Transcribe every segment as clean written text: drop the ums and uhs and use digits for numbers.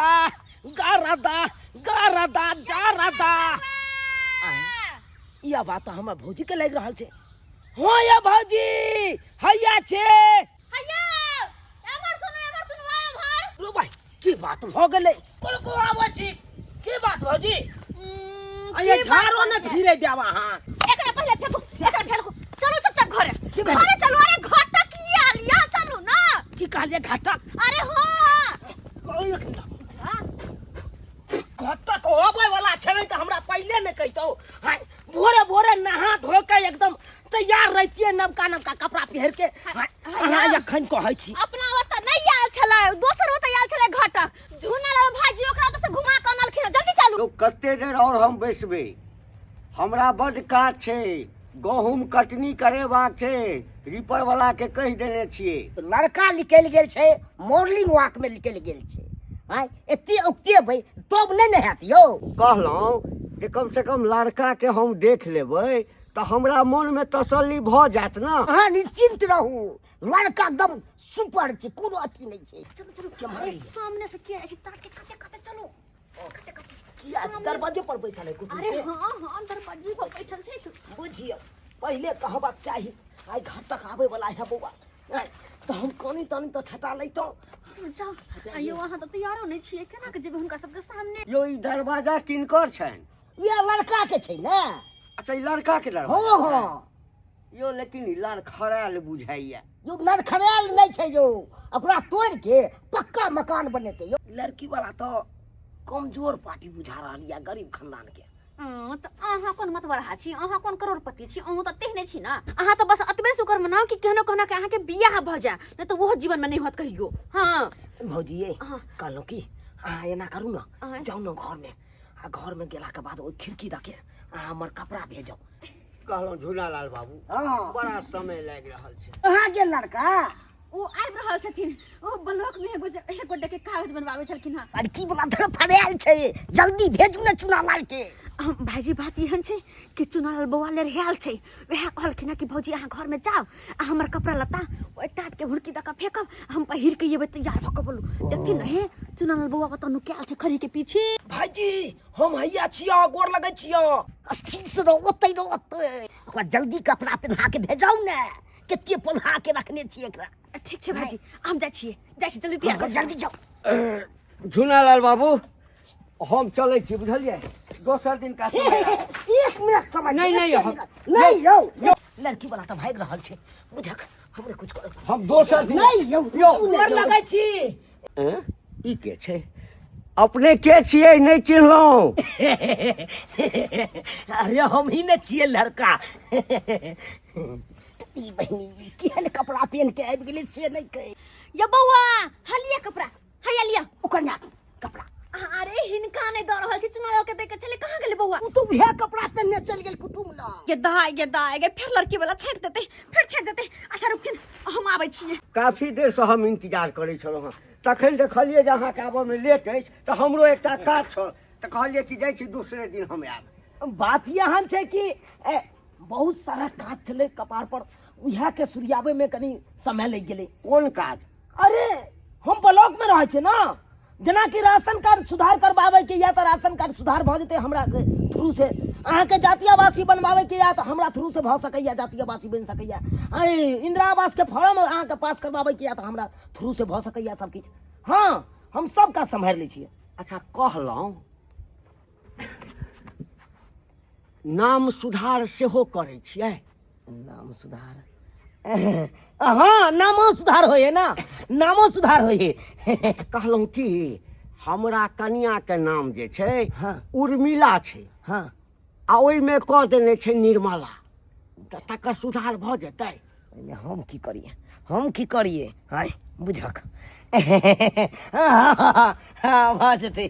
गारदा गारदा गारदा जारदा। आय, ई आवाज तऽ हमर भौजी के लागि रहल छै। हाँ या भौजी, हैया छै। हैया, एम्हर सुनू, एम्हर सुनू, आ एम्हर। रो भाई, की बात भऽ गेलै? कोन को आबै छी? की बात भौजी? अये की बात झाड़ो ने छै? भिरे देब अहाँ। एकरा पहिले फेंकू, एकरा फेंकू। चलू चुपचाप घरे। की भेलै? घरे चलू। अरे घटक की आयल या, चलू ना। की कहलियै घटक? अरे हाँ। कहू एक मिनट। घटक अबै वाला छलै तऽ हमरा पहिले नहि कहितौ। हाय, भोरे भोरे नहा धो के एकदम तैयार रहितियै, नवका नवका कपड़ा पहिर के। हाय, अहाँ एखन कहै छी? अपना ओतऽ नहि आयल छलै, दोसर ओतऽ आयल छलै घटक, झूना लाल भाईजी ओकरा ओतऽ से घुमा कऽ अनलखिन। जल्दी चलू। तो कते देर और हम बैसबै? हमरा बड्ड काज छै, गहूम कटनी करेबाक छै, रीपर वाला के कहि देने छियै। लड़का निकलि गेल छै, मॉर्निंग वॉक में निकलि गेल छै। आँय, एते औकतेबै तब नहि ने हैत यौ। कहलहुँ जे कम से कम लड़का के हम देख लेबै तऽ हमरा मन में तसल्ली भऽ जायत ने। अहाँ निश्चिंत रहू, लड़का एकदम सुपर छै, कोनो अथी नहि छै। चलू चलू। अरे सामने से के अछि ताके कते कते चलू, कते कते। किया दरवाजे पर बैठल है कुटुम अरे से? हाँ हाँ, दरवाजे पर बैठल छै। बुझियौ, पहिले कहबाक चाही, आइ घटक आबै वाला है बौआ। आइ, तऽ हम कनी तनी तऽ छटा लैतहुँ। जाउ आइयो, अहाँ तऽ तैयारो नहि छियै, केना के जेबै हुनका सबके सामने? यौ, ई दरवाजा किनकर छनि? वएह लड़का के छै ने। अच्छा, ई लड़का के दरवाजा? हँ हँ। यौ, लेकिन ई लड़खड़ायल बुझाइया। यौ, नरखड़ायल नहि छै यौ, ओकरा तोड़ि के पक्का मकान बनेतै यौ। लड़की वाला तऽ कमजोर पार्टी बुझा रहल यऽ, गरीब खानदान के। तऽ अहाँ कोन मतबरहा छी? अहाँ कोन करोड़पति छी? अहूँ तऽ तेहने छी ने। अहाँ तऽ बस एतबे शुक्र मनाउ कि केहनो केहनो के अहाँके बियाह भऽ जाय, नहि तऽ ओहो जीवनमे नहि होत कहियो। हाँ भौजी ये, हाँ। कहलहुँ कि अहाँ एना करू ने, हाँ। जाउ ने घरमे, आ घरमे गेलाके बाद ओहि खिड़की दके अहाँ हमर कपड़ा भेजब। कहलहुँ झूलालाल बाबू, हँ। बड़ा समय लागि रहल छै। कहाँ गेल लड़का? ओ आबि रहल छथिन, ओ ब्लॉक में एगो एक गोटे के कागज बनवावे छलखिन हँ। लड़की वाला धड़फड़ायल छै, जल्दी भेजू ने चुनालाल के। हम भाईजी, बात एहन छै कि चुनालाल बौआ लेरहायल छै, वएह कहलखिन हँ कि भौजी अहाँ घर में जाउ आ हमर कपड़ा लत्ता ओहि टाट के हुड़की दऽ कऽ फेकब, हम पहिर के एबै तैयार भऽ कऽ। बोलू, देखथिन ने हे, चुनालाल बौआ कतऽ नुकायल छै खरी के पीछे। भाईजी, हम हैया छियौ, गोर लगै छियौ। स्थिर से रहो, ओतै रहो, ओतै। ओकरा जल्दी कपड़ा पहिना के भेजाउ ने, कते पोल्हा के रखने छियै एकरा। ठीक छै भाईजी, हम जाइ छियै, जाइ छी, जल्दी तैयार हाँ, कर। जल्दी जाओ। झूनालाल बाबू, हम चलै छी, बुझलियै? दोसर दिन का समय आयत। एक मिनट समय नहीं, नहीं, एक मिनट। नहीं यौ, यौ। लड़की वाला तऽ भागि रहल छै, बुझक हमरे कुछ कर। हम दोसर दिन नहीं यौ, यौ। तू नहीं गोर यौ। लगै छी। एँ? ई के छै? अपने के छियै? नहि चिन्हलहुँ। अरे हम ही ने छियै लड़का। ई बहिनी केहन कपड़ा पहन के आबि गेलै से नहि कहि। यो बौआ, हलिया कपड़ा हैया लिया। ओकर ना कपड़ा। अरे हिनका नहि दऽ रहल छी, चुनाव के देके छलै, कहाँ गेलै बौआ? ओ तऽ उएह कपड़ा पहनने चलि गेल कुटुम लग। गे दाय, गे दाय गे, फेर लड़की वाला छाँटि देतै, फेर छाँटि देतै। अच्छा रुकथिन, हम आबै छियै। काफी देरसँ हम इंतजार करै छलहुँ हँ, तखन देखलियै जे अहाँके आबऽमे लेट अछि, तऽ हमरो एकटा काज छल, तऽ कहलियै कि जाइ छी, दोसरे दिन हम आयब। बात एहन छै कि बहुत सारा काज छलै कपार पर, उएह के सुरियाबै में कनी समय लागि गेलै। कोन काज? अरे हम ब्लॉक में रहै छियै ने, जेनाकि राशन कार्ड सुधार करबाबै के या तऽ राशन कार्ड सुधार भऽ जेतै हमरा थ्रू से। अहाँके जाति आवासी बनबाबै के या तऽ हमरा थ्रू से भऽ सकैया, जाति आवासी बनि सकैया। अरे इंदिरा आवास के फॉर्म अहाँके पास करबाबै के या तऽ हमरा थ्रू से भऽ सकैया सब किछु। हाँ, हम सब काज सम्हारि लै छियै। अच्छा कहलहुँ, नाम सुधार सेहो करै छियै? नाम सुधार? हाँ, नामो सुधार होइए ना, नामो सुधार होइए। कहलहुँ कि हमरा कनियाके नाम जे छै, हाँ। उर्मिला छै। हाँ। आ ओहिमे कऽ देने छै निर्मला, तऽ तकर सुधार भऽ जेतै? ओहिमे हम की करिए, हम की करिए? आय बुझक, हाँ हाँ, भऽ जेतै।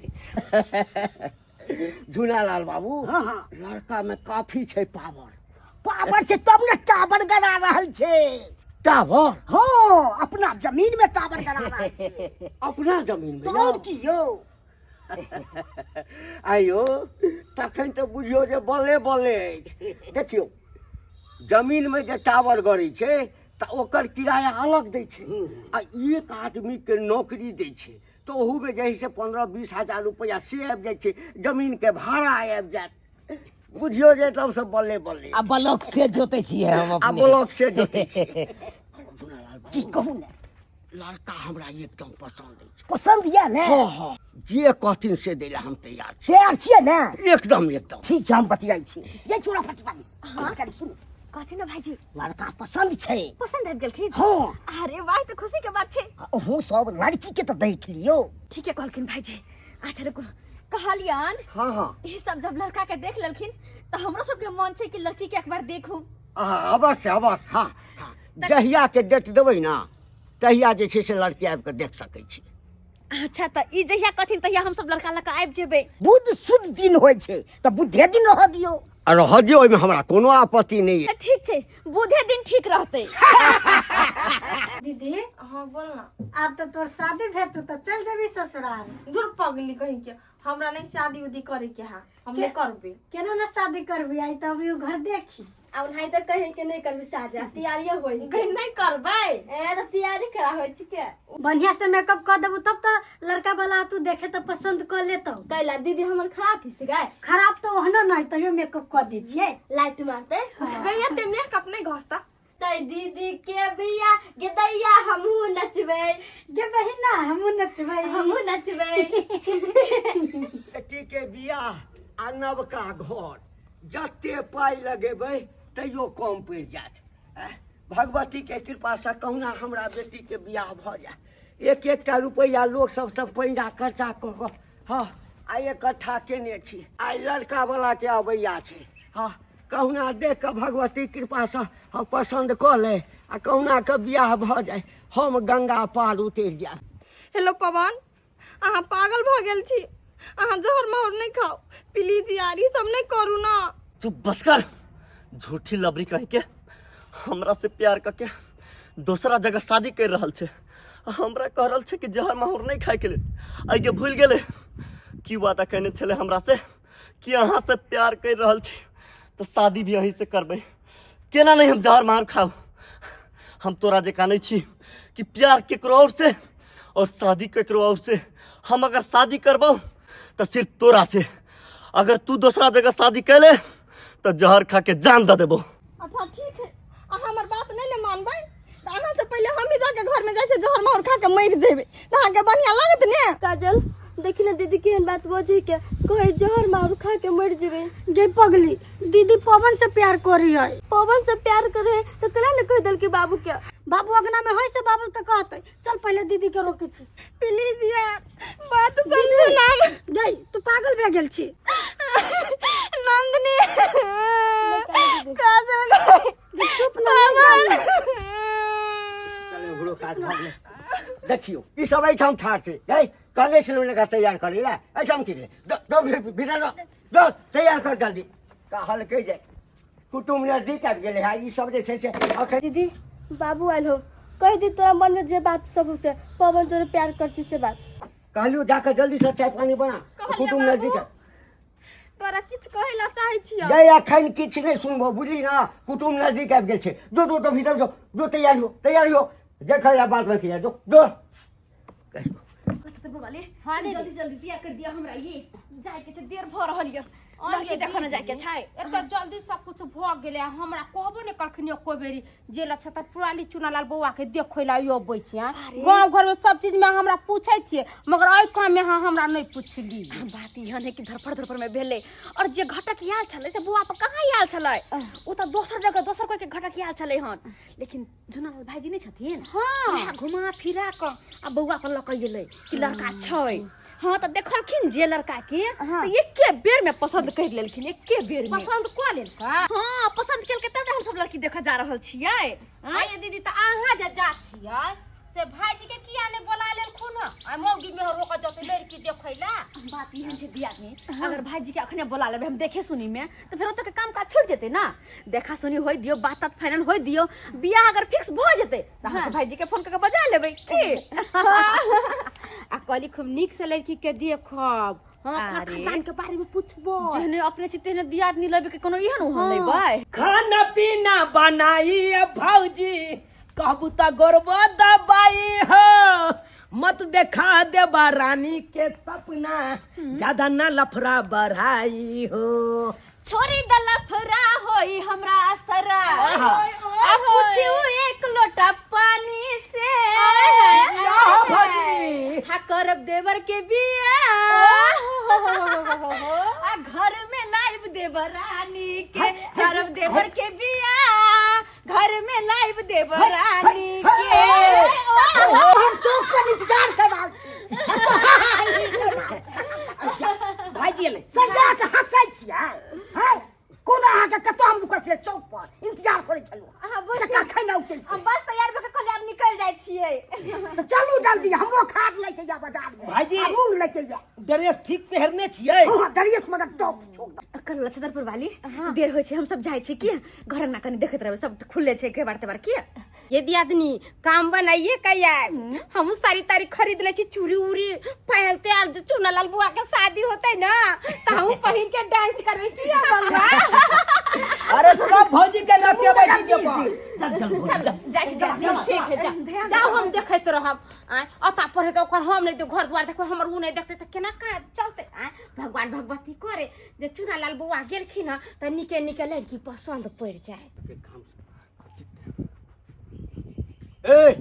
झूनालाल बाबू, हाँ, हाँ। लड़का में काफी छै पावर। पावर छै तब ने टावर गड़ा रहल छै। टावर? हाँ, अपना जमीन में टावर गड़ा रहल छै। अपना जमीन में? तब की यौ। आइयो, तखन तऽ बुझियौ जे बले बले अछि। देखियौ, जमीन में जे टावर गड़ै छै तऽ ओकर किराया अलग दै छै, आ एक आदमी के नौकरी दै छै तऽ तऽ ओहूमे जे हइ से 15-20 हजार रुपैआ से आबि जाइ छै, जमीनके भाड़ा आबि जायत। बुझियौ जे तब सब बल्ले बल्ले। आ ब्लॉक से जोते छियै हम आ अपने। ब्लॉक से जोतै छियै। झुनालाल बाबू, की कहू ने? लड़का हमरा एकदम पसन्द अछि। पसन्द यऽ ने? हँ, जे कहथिन से दै लए हम तैयार छी। तैयार छियै ने? एकदम एकदम। ठीक छै, हम बतियाइ छी। ये चूड़ा पटवाली, कनि सुनू। कहथिन ने भाईजी। लड़का पसन्द छै। पसंद आबि गेलखिन? हँ। अरे वाह, तऽ खुशी के बात छै। अहूँ सब लड़की के तऽ देख लियौ। ठीके कहलखिन भाईजी। अच्छा रुकू, कहलियन। हँ हँ ई सब जब लड़का के देख लेलखिन तऽ हमरो सबके मन छै कि लड़की के एक बार देखू। हँ, अवश्य अवश्य। हँ हँ, जहिया के डेट देबै ने तहिया जे छै से लड़की आबि कऽ देख सकै छी। अच्छा, तऽ ई जहिया कहथिन तहिया हम सब लड़का लऽ कऽ आबि जेबै। बुध शुद्ध दिन होइ छै तऽ बुधे दिन रहऽ दियौ। आ रहऽ दियौ, ओहिमे हमरा कोनो आपत्ति नहि तऽ ठीक छै, बुधे दिन ठीक रहतै। दीदी। हाँ, बोल ना। आब तऽ तोर शादी भेटू तऽ चल जेबी ससुराल। दूर पगली कहीं के, हमरा नहीं शादी उदी करे के है, हम नहीं करबे। केना ने शादी करबी? आई तऽ अभी घर देखी। आ ओनाहि तऽ कहे के नहीं करबी शादी, आ तैयारियो होई। कहीं नहीं करबे। ए तऽ तैयारी करा होइ छिके। बढ़िया से मेकअप कर देबू तब तऽ लड़का वाला तू देखे तऽ पसंद कर लेतौ। कैला दीदी, हमर खराब हिस गए? खराब तो ओहनो नहीं, तैयो मेकअप कर दीजिए। लाइट मारते। गैया ते मेकअप नहीं घसता। तै दीदी के बिया गे दैया, हमहूँ नचबै। गे बहिना, हमहूँ नचबै। हमहूँ नचबै। बेटी के बियाह आ नवका घर, जते पाइ लगेबै तैयो कम पड़ि जायत। आँय, भगवती के कृपासँ कहुना हमरा बेटी के बियाह भऽ जाय। एक एकटा रुपैआ लोक सबसँ पैंजा खर्चा कऽ कऽ, हँ, आ इकट्ठा केने छी। आइ लड़का वाला के अबैया छै। हँ, कहुना देख कऽ भगवती कृपासँ हम पसन्द कऽ ले आ कहुना कऽ बियाह भऽ जाय, हम गंगा पार उतरि जायब। हेलो पवन, अहाँ पागल भऽ गेल छी। अहाँ जहर माहुर नहीं खाओ प्लीज यार, ई सब नहीं करू ना। चुप, बस कर। झूठी लबरी कह के हमरा से प्यार करके दोसरा जगह शादी कर रहल छै, आ हमरा कह रहल छै कि जहर माहुर नहीं खाए के लेल। आइ के भूल गेले की वादा कहने छले हमरा से कि अहाँ से प्यार कर रहल छी तऽ शादी भी अहीं से करबै। केना नहीं हम जहर माहुर खाउ? हम तोरा जकाँ नहीं छी कि प्यार केकरो और से और शादी केकरो और से। हम अगर शादी करबौ तऽ सिर्फ तोरा से। अगर तू दोसरा जगह शादी कैले तऽ जहर खा के जान दऽ देबो। अच्छा ठीक है, अहाँ हमर बात नहीं ने मानबै तऽ अहाँ से पहिले हम ही जाके घर में जाइ से जहर माहुर खा के मरि जेबै तऽ अहाँके बढ़िया लागत ने? काजल, देखी ने दीदी केहन बात बजै के, कहै जहर माहुर खा के मरि जेबै। गे पगली, दीदी पवन से प्यार करी है। पवन से प्यार करे है तऽ केना ने कहि देलकै बाबू के? बाबू अगना में है से बाबू के कहते। चल, पहले दीदी के रोके छी। प्लीज यार, बात समझू ना। गई, तू पागल भए गेल छी। नंदनी, काजल गई। चुप ना। चल, ओकरो काज भऽ गेलै। देखियौ, ई सब एहिठाम ठाढ़ छै। है कहने छलहुँ ने एकरा तैयार करै लए, एहिठाम की रे? दऽ भीतर दऽ, दऽ तैयार कर जल्दी। कहलकै जे कुटुम्ब नजदीक आबि गेलै है, ई सब जे छै से अखन। दीदी, बाबू आयल हो, कहि दी तोरा मन में जे बात सब हो से पवन तोरे प्यार करती से बात। कहलियौ जाकऽ जल्दीसँ चाय पानी बना, कुटुम्ब नजदीक आबि- तोरा किछु कहै ला चाहै छियौ। गई, अखन किछु नहि सुनबो, बुझली ना? कुटुम्ब नजदीक आबि गेल छै। जो जो, तो भीतर जो, जो तैयार हो, तैयार हो। देखल जा बात बाकी है, जो जो। अच्छा तऽ वाले। हाँ दीदी। जल्दी जल्दी बियाह कर दिया हमरा, ये जाय के छै, देर भऽ रहल यऽ, लड़की देखऽ ने जाय के छै। एते जल्दी सब कुछ भऽ गेलै आ हमरा कहबो नहि करखिन एको बेरी जे लक्षता पुराली चुनालाल बौआ के देखै ला अबै छी। गाँव घर में सब चीज में हमरा पूछै छियै, मगर एहि काम में अहाँ हमरा नहि पुछली। बात एहन है कि धरफड़ धरफड़ में भेलै, और जे घटक आयल छलै से बौआ पर कहाँ आयल छलै? ओ तऽ दोसर जगह दोसर कोई के घटक आयल छलै हन, लेकिन झुनालाल भाईजी नहि छथिन? हाँ। वएह घुमा फिरा कऽ आ बौआ पर लऽ कऽ एलै कि लड़का छै। हाँ, तऽ देखलखिन जे लड़का के, तऽ एके बेर में पसंद कर लेलखिन, एके बेर में। पसंद कऽ लेलकै? हाँ, पसंद केलकै तब ने हम सब लड़की देखऽ जा रहल छियै। आँय दीदी, तऽ अहाँ जे जा छियै से भाईजी के किया नहि बोला लेलखुन हँ? आ मौगी मेहर रोकऽ जतै लड़की देखै ला। बात एहन छै दियादनी, अगर भाईजी के अखने बोला लेबै हम देखे सुनी में तऽ फेर ओतऽ के काम काज छूटि जेतै ना। देखा सुनी होय दियौ, बात तात फाइनल होय दियौ, बियाह अगर फिक्स भऽ जेतै तऽ अहाँके भाईजी के फोन कऽ के बजा लेबै की? आ कहली खूब नीक से लड़की के देखब। हाँ, अरे। खानदान के बारे में पूछबो। जेहने अपने छी तेहने दियादनी लेबै के कोनो एहन ओहन लेबै? खाना पीना बनाई भौजी, कहबू तऽ गोरबो दबाई हो। मत देखा देबा रानी के सपना, ज्यादा न लफड़ा बढ़ाई हो। छोरी द लफड़ा होई हमरा असरा, आ पूछियो एक लोटा पानी से। क्या भौजी? हा करब देवर के बिया, आ घर में लाइब देवर रानी के। करब देवर के बिया, घर में लाइब देवर रानी के। हम चौक पर इंतजार कर रहल छी। भाईजी एलै। सरिया के हंसै छियै हैं? कोना अहाँके कतऽ हम रुकल छियै चौक पर इंतजार करै छलहुँ? अहाँ बस से कखन औतै से? हम बस तैयार भऽ के कहलियै आब निकलि जाइ छियै। तऽ चलू जल्दी, हमरो खाद लैके या बाजार में। भाईजी। आ मूंग लैके या। ड्रेस ठीक पहिरने छियै? हँ, ड्रेस मगर टॉप छोड़। कल लछदरपुर वाली देर होइ छै, हम सब जाइ छी की घर अंगना कनी देखैत रहबै, सब खुले छै केबाड़ तेबाड़ की। ये दियादनी काम बनाइए के आयब, हमहूँ साड़ी ताड़ी खरीद ले छी, चूड़ी उड़ी पहिनते आयल। जे चुनालाल बुआ के शादी होते ना तऽ हमहूँ पहिन के डांस करबै की बउआ? अरे सब भौजी के नचेबै डीजे पर। चल चल भौजी, चल। जाइ छी जल्दी। ठीक है, जा जाओ, हम देखैत रहब। आँय अता पढ़े तऽ ओकर हम नहि घर दुआर देखबै, हमर ओ नहि देखतै तऽ केना काज चलतै? आँय भगवान भगवती करे जे चुनालाल बौआ गेलखिन हँ तऽ नीके नीके लड़की पसन्द पड़ि जाय। ए,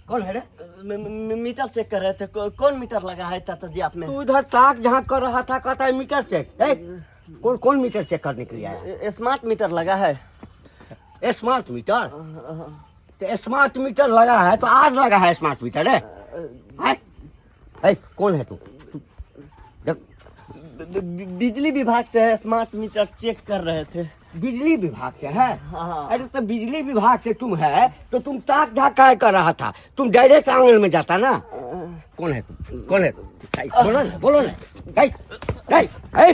कौन है रे? मीटर चेक कर रहे थे। कौन मीटर लगा है चाचा जी आप में? तू इधर ताक झांक कर रहा था, कहता है मीटर चेक। ए, कौन कौन मीटर चेक करने के लिए आया? स्मार्ट मीटर लगा है। Smart meter? तो स्मार्ट मीटर लगा है तो आज लगा है स्मार्ट मीटर है? है? है, कौन है तू? देख, बिजली विभाग से है, स्मार्ट मीटर चेक कर रहे थे। बिजली विभाग से है? हाँ। अरे तो बिजली विभाग से तुम है तो तुम ताक झाक काहे कर रहा था? तुम डायरेक्ट आंगन में जाता ना। कौन है तू? कौन है तू? ऐ, बोलो ना, बोलो ना। ऐ, ऐ, ऐ,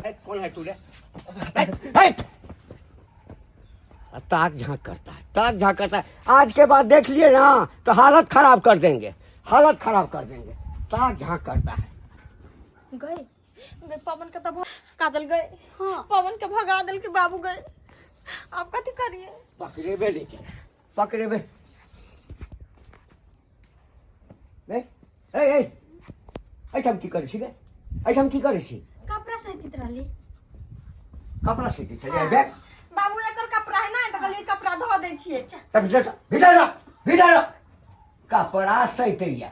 ऐ, कौन है तू रे? ऐ, ऐ। ताक झांक करता है, ताक झांक करता है। आज के बाद देख लिए ना तो हालत खराब कर देंगे, हालत खराब कर देंगे। ताक झांक करता है। गए बे पवन के तब काजल गए। हाँ। पवन के भगा दिल के बाबू गए, आप कथी करिए? पकड़ेबे लेके, पकड़ेबे। ए ए ए, एहिठाम की करै छी गे? एहिठाम की करै छी? कपड़ा सैतित रहली। कपड़ा सीखै छलियै बे? बाबू एकर कपड़ा है ना, तऽ कहलियै कपड़ा धो दै छियै। तब भीतर जा, भीतर जा, भीतर जा। कपड़ा सैतैया।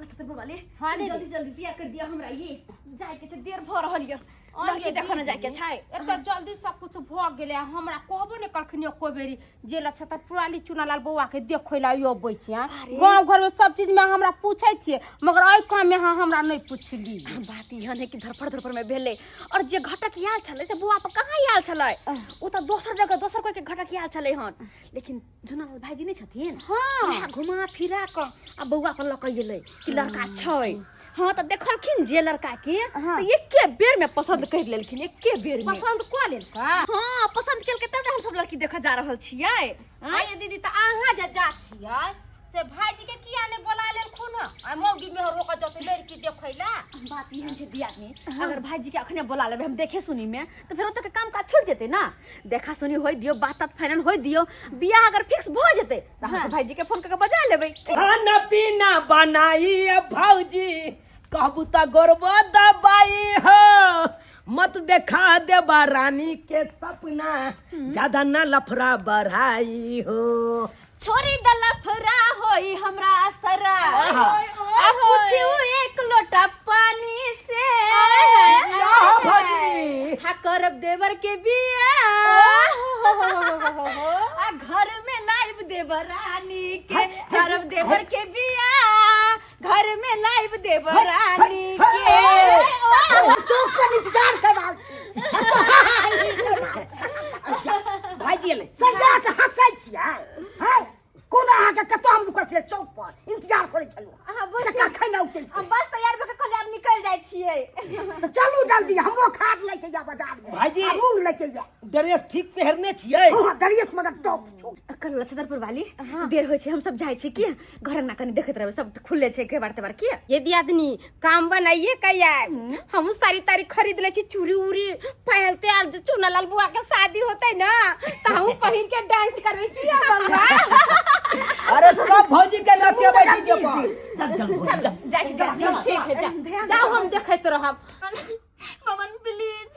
लछदरपुर वाली। हाँ दीदी। जल्दी जल्दी बियाह कर दिया हमरा, ये जाय के छै, देर भऽ रहल यऽ, लड़की देखऽ ने जाय के छै। एते जल्दी सब कुछ भऽ गेलै आ हमरा कहबो नहि कलखिन एको बेरी जे लछतर पुराली चुनालाल बौआ के देखै लए अबै छै। आँय गाँव घरमे सब चीजमे हमरा पूछै छियै, मगर एहि काममे अहाँ हमरा नहि पुछली। बात एहन है कि धरफड़ धरफड़ में भेलै, और जे घटक आयल छलै से बौआ पर कहाँ आयल छलै, ओ तऽ दोसर जगह दोसर कोई के घटक आयल छलै हन। लेकिन झुनालाल भाईजी नहि छथिन? हाँ। वएह घुमा फिरा कऽ आ बौआ पर लऽ कऽ एलै कि लड़का छै। हाँ तऽ देखलखिन जे लड़का के, तऽ एके बेर में पसंद कर लेलखिन, एके बेर में पसंद कऽ लेलकै। हाँ पसंद केलकै तब ने हम सब लड़की देखऽ जा रहल छियै। आँय ये दीदी, तऽ अहाँ जे जा छियै से भाईजी के किया नहि बोला लेलखुन हँ? आ मौगी मेहर होकर जतै लड़की देखै लए। बात एहन छै दियादनी, अगर भाईजी के अखने बोला लेबै हम देखे सुनी में तऽ फेर ओतऽ के काम काज छूट जेतै ना। देखा सुनी होय दियौ, बात तात फाइनल होय दियौ, बियाह अगर फिक्स भऽ जेतै तऽ अहाँके भाईजी के फोन कऽ के बजा लेबै। खाना पीना बनाई भौजी, कहबू तऽ गोरबो दबाई हो। मत देखा देबा रानी के सपना, ज्यादा न लफड़ा बढ़ाई हो। छोरी द लफड़ा होई हमरा असरा, आ पूछियो एक लोटा पानी से। क्या भौजी? हा करब देवर के बिया, आ घर में लाइब देवर रानी के। करब देवर के बिया, घर में लाइब देवर रानी के। हम चौक पर इंतजार कर रहल छी। भाईजी एलै। सरिया के हंसै छियै हैं? कोना अहाँके कतऽ हम रुकल छियै चौक पर इंतजार करै छलहुँ? अहाँ बस से कखन औतै से? हम बस तैयार भऽ के कहलियै आब निकलि जाइ छियै। तऽ चलू जल्दी, हमरो खाद लैके या बाजार में। भाईजी। आ मूंग लैके या। ड्रेस ठीक पहिरने छियै? हँ, ड्रेस मगर टॉप छौ। कल लछदरपुर वाली देर होइ छै, हम सब जाइ छी की घर अंगना कनी देखैत रहबै, सब खुले छै केबाड़ तेबाड़ की। ये दियादनी काम बनाइए के आयब, हमहूँ साड़ी ताड़ी खरीद ले छी, चूड़ी उड़ी पहिनते आयल। जे चुनालाल बुआ के शादी होते ना तऽ हमहूँ पहिन के डांस करबै की बउआ? अरे सब भौजी के नचेबै डीजे पर चल चल भौजी, चल। जाइ छी जा। ठीक है जा जाओ हम देखैत रहब। पवन प्लीज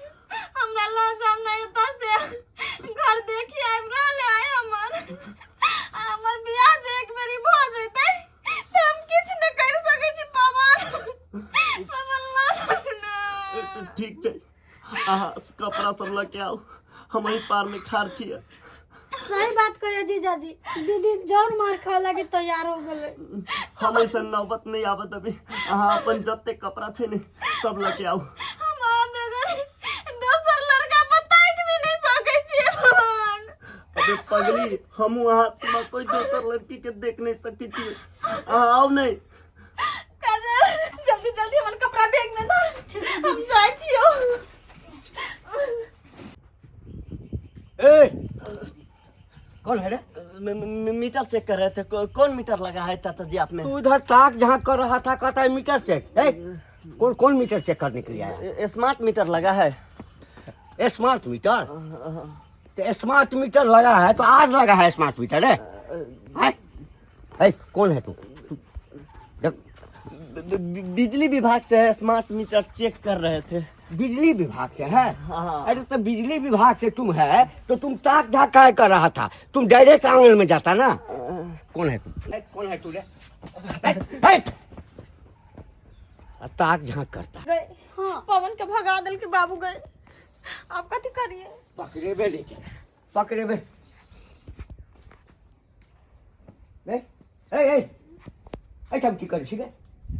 हमरा लऽ जाउ ने एतऽ से, घर देखी आबि रहल है हमर। आ हमर बियाह जे एक बेरी भऽ जेतै तऽ हम किछु नहि करि सकै छी। पवन, पवन, लऽ जाउ ने। ठीक छै, अहाँ कपड़ा सब लऽ के आउ, हम एहि पार में खाड़ छियै। सही बात कहियो जीजाजी, दीदी जौन मार खाए लागी तैयार हो गेलै। हम ऐसा नौबत नहीं आबत अभी, अहाँ अपन जते कपड़ा छै ने सब लऽ के आउ। हम अहाँ बगैर दोसर लड़का पर ताकि भी नहीं सकै छियै पवन। अबे पगली, हम वहाँ से कोई दोसर लड़की के देख नहीं सकती थी। अहाँ आओ नहीं। काजल, जल्दी जल्दी हमर कपड़ा बैग में धर, हम जाइ छियौ। ए, कौन है रे? मीटर चेक कर रहे थे। कौन मीटर लगा है चाचा जी आप में? तू इधर ताक झाँक कर रहा था, कहता है मीटर चेक। ए, कौन कौन मीटर चेक करने के लिए आया? स्मार्ट मीटर लगा है। Smart meter? तो स्मार्ट मीटर लगा है तो आज लगा है स्मार्ट मीटर है? है? है? कौन है तू? देख, बिजली विभाग से है, स्मार्ट मीटर चेक कर रहे थे। बिजली विभाग से है? हाँ। अरे तो बिजली विभाग से तुम है तो तुम ताक झाँक काहे कर रहा था? तुम डायरेक्ट आंगन में जाता ना। कौन है तू? ए, कौन है तू रे? ए, ए! ताक झाँक करता। गए, पवन के भगा देलकै बाबू। गए, आब कथी करिए? पकड़ेबे लेके, पकड़ेबे। ए ए ए, एहिठाम की करै छी गे?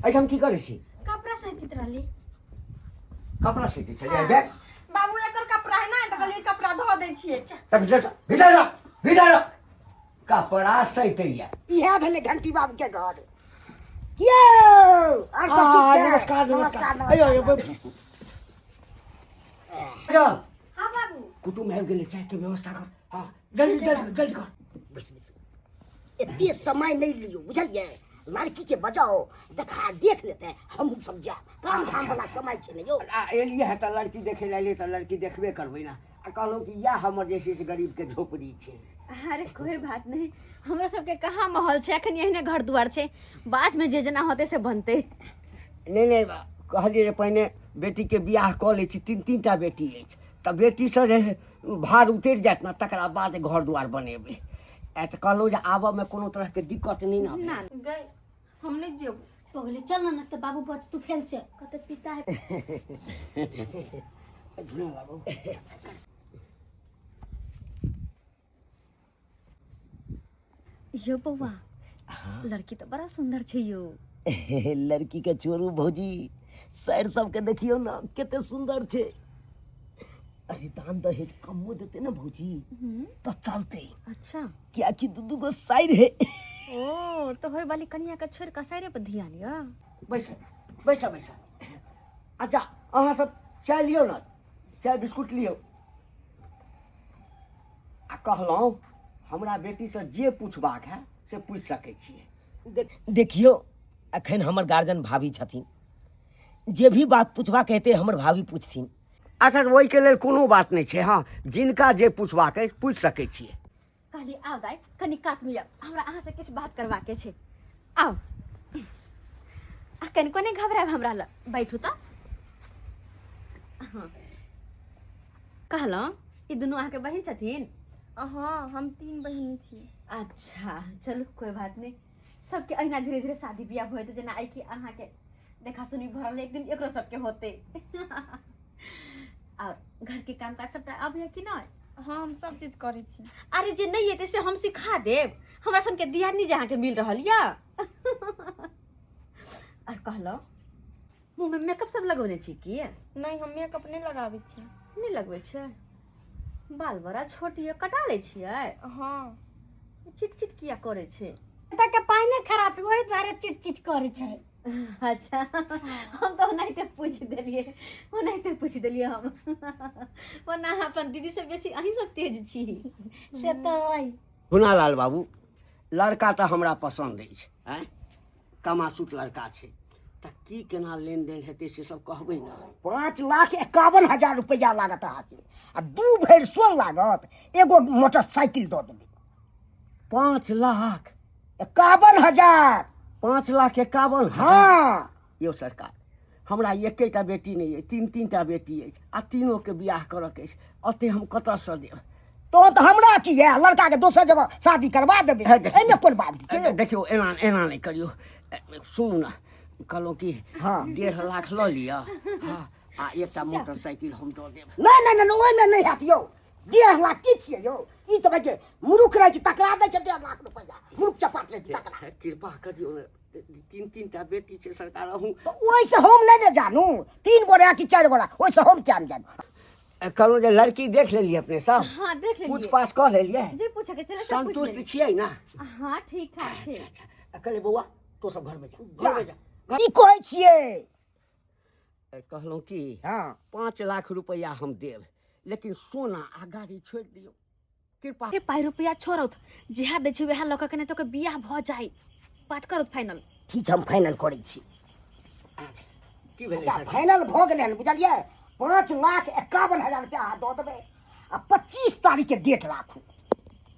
एहिठाम की करै छी? कपड़ा सैतित रहली। कपड़ा सीखै छलियै बे? बाबू, एकर कपड़ा है ना, तऽ कहलियै कपड़ा धो दै छियै। तब भीतर जा, भीतर जा, भीतर जा। कपड़ा सैतैया। इएह भेलै घंटी बाबू के घर। कियो और सब ठीक छै? नमस्कार। नमस्कार। नमस्कार। अयो, अयो, नमस्कार। चल। हाँ बाबू। कुटुम्ब आबि गेलै, चाय के व्यवस्था कर। हाँ, जल्दी जल्दी जल्दी कर। बैस बैस, एते समय नहीं लियो, बुझलियै? लड़की के बजाओ, देखा देख लेते, हमहूँ सब जायब, काम धाम वाला समय छै ने यौ। आ एलियै है तऽ लड़की देखे लए एलियै तऽ लड़की देखबे करबै ने। आ कहलहुँ कि इएह हमर जे छै से गरीबके झोपड़ी छै। अरे कोई बात नहीं, हमरा सबके कहाँ माहौल छै अखन, एहने घर दुआर छै, बाद में जे जेना होते से बनते। नहि नहि, कहलियै जे पहिने बेटीके बियाह कऽ लै छी, तीन तीन टा बेटी अछि, तऽ बेटीसँ जे भार उतरि जायत ने तकरा बाद घर दुआर बनेबै। आ तऽ कहलहुँ जे आबऽमे कोनो तरहके दिक्कत नहि ने? ना। गए, हम नहीं जेबो। पगली, चल ना, तो बाबू बच तू फेन से कते पिता है। झुना बाबू। यो बौआ, लड़की तऽ बड़ा सुंदर छै यो। लड़की के छोड़ू भौजी, सर सबके देखियौ ने कते सुंदर छै। अरे दान दहेज कमो देते ने भौजी तऽ चलते। अच्छा। कियाकि दू दू गो साइर है। ओ तऽ होय वाली कनिया के छोड़ कऽ साइरे पर ध्यान यऽ। बैस बैस बैस। अच्छा, अहाँ सब चाय लियौ ने, चाय बिस्कुट लियौ। आ कहलहुँ, हमरा बेटीसँ जे पूछबाक है से पूछि सकै छियै। देखियौ, अखन हमर गार्जियन भाभी छथिन, जे भी बात पूछबाक हेतै हमर भाभी पूछथिन। अच्छा, तऽ ओहिके लेल कोनो बात नहि छै। हँ, जिनका जे पूछबाक अछि पूछि सकै छियै। कहली आउ दाइ, कनि कातमे आउ, हमरा अहाँसँ किछु बात करबाके छै। आउ, आ कनिको नहि घबरायब, हमरा लग बैठू तऽ। हँ, कहलहुँ ई दुनू अहाँके बहिन छथिन? हाँ, हम तीन बहिनी छी। अच्छा चलू, कोई बात नहीं, सबके अहिना धीरे धीरे शादी बियाह होते, जेना आइ कि अहाँके देखा सुनी भरल, एक दिन एकरो सबके होते। और घर के काम काज सबटा अबैया कि नहि? हाँ, हम सब चीज करै छी। अरे जे नहि एतै से हम सिखा देब, हमरा सनके दियादनी जे अहाँके मिल रहल यऽ। और कहलहुँ, मुँहमे मेकअप सब लगौने छी की? नहीं, हम मेकअप नहीं लगाबै छी। नहि लगबै छै? बाल बड़ा छोट यऽ, कटा लै छियै? हाँ। चिट चिट किया करै छै? एतऽ के पानि खराब है, ओहि दुआरे चिट चिट करै छै। अच्छा, हम तऽ ओनाहिते पूछि देलियै, ओनाहिते पूछि देलियै हम। ओना अहाँ अपन दीदी से बेसी अहीं सब तेज छी। से तऽ अइ। गुनालाल बाबू, लड़का तऽ हमरा पसन्द अछि, आँय, कमासुत लड़का छै, तऽ की केना लेनदेन हेतै से सब कहबै ने। 5,51,000 रुपैआ लागत अहाँके, आ 2 भरि सोन लागत, एगो मोटरसाइकिल दऽ देबै। 5 लाख 51,000। 5,51,000। हँ। यौ सरकार, हमरा एकेटा बेटी नहि अछि, तीन तीन टा बेटी अछि आ तीनोके बियाह करऽके अछि, ओते हम कतऽसँ देब? तहन तऽ हमरा की यऽ, लड़का के दोसर जगह शादी करवा देबै, हे, देखियौ। एहिमे कोन बात छै? देखियौ, एना एना नहि करियौ। सुनू ने, कहलहुँ कि हँ। 1.5 लाख लऽ लिअ, हँ, आ एकटा मोटरसाइकिल हम दऽ देब। नहि नहि नहि, ओहिमे नहि हैत यौ। 1.5 लाख की छियै यौ? ई तऽ भाइ मूर्ख रहै छै तकरा दै छै 1.5 लाख रुपैआ, मूर्ख चपाट रहै छै तकरा। हे, कृपा करियौ ने, तीन तीन टा बेटी छै सरकार, अहूँ। तऽ ओहिसँ हम नहि ने जानू, तीन गोरा कि चारि गोरा, ओहिसँ हम किया नहि जानू? कहलहुँ जे लड़की देख लेलियै अपने सब? हाँ, देख लेलियै। पूछ पाछ कऽ लेलियै? जे पूछे के छलै सब पूछ संतुष्ट लेलियै। छियै ने? हाँ, ठीक ठाक छै। अच्छा अच्छा, कहलियै बौआ, तो सब घरमे जा, घरमे जा। की कहै छियै? कहलहुँ कि हँ। 5 लाख रुपैआ हम देब, लेकिन सोना आ गाड़ी छोड़ि दियौ कृपा। अरे, पाइ रुपैआ छोड़ौत, जेहा दै छै वएह लऽ कऽ केनाहितो के बियाह भऽ जाय, बात करौत फाइनल। ठीक छै, हम फाइनल करै छी। की भेलै अच्छा सर? फाइनल भऽ गेलै हन, बुझलियै? 5,51,000 रुपया अहाँ दऽ देबै आ 25 तारीखके डेट राखू।